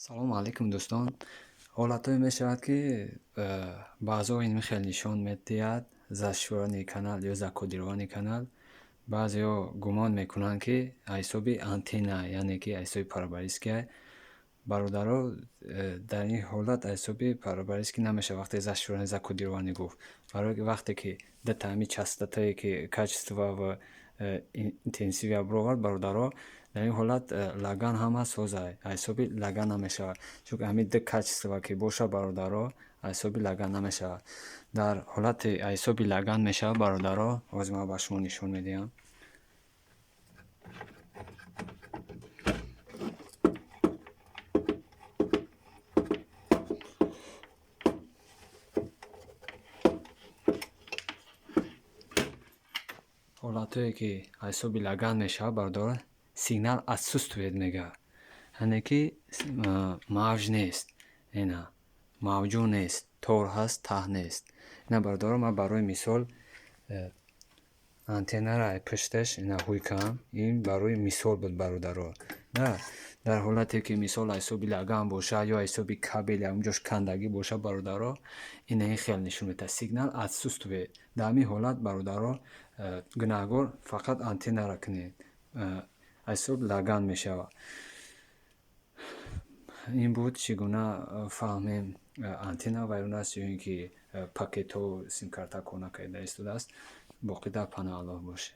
Салому алайкум, дӯстон. Ҳолатҳое мешавад, ки баъзо ин хел нишон медиҳад: зашифрованный канал ё закодированный канал. Баъзеҳо гумон мекунанд, ки ҳисоби антенна, яъне ки ҳисоби параболический. Бародаро, дар ин ҳолат ҳисоби параболический намешавад, вақте зашифрованный, закодированный гуфт. Барое ки вақте ки дута ҳамин частотае, ки качество ва интенсивия бировард, бародаро, дар ин ҳолат лаган ҳама созай, ҳисоби лаган намешавад, чунки ҳамин ду качество ки боша, бародаро, ҳисоби лаган намешавад. Дар ҳолати ҳисоби лаган мешавад, бародаро, ҳозир ман ба шумо нишон медиҳам. Ҳолатҳое ки ҳисоби лаган мешавад, бародаро, сигнал отсутствует мегӯяд, яъне ки мавҷ нест, ина мавҷу нест, тор ҳаст, таҳ нест. Ина, бародаро, ман барои мисол антеннаро пушташ ина ҳуй кардам. Ин барои мисол буд, бародаро. Дар ҳолате ки, мисол, ҳисоби лаган бошад ё ҳисоби кабел ягонҷош кандагӣ бошад, бародаро, ина ин хел нишон медиҳад: сигнал отсутствует. Дар ҳамин ҳолат, бародаро, гунаҳгор фақат антеннаро кунед, ҳисоб лаган мешавад. Ин буд, чӣ гуна фаҳмем, антенна вайрон аст ё ин ки пакетҳо, симкарта кор накарда истодааст. Боқӣ дар паноҳи Аллоҳ бошед.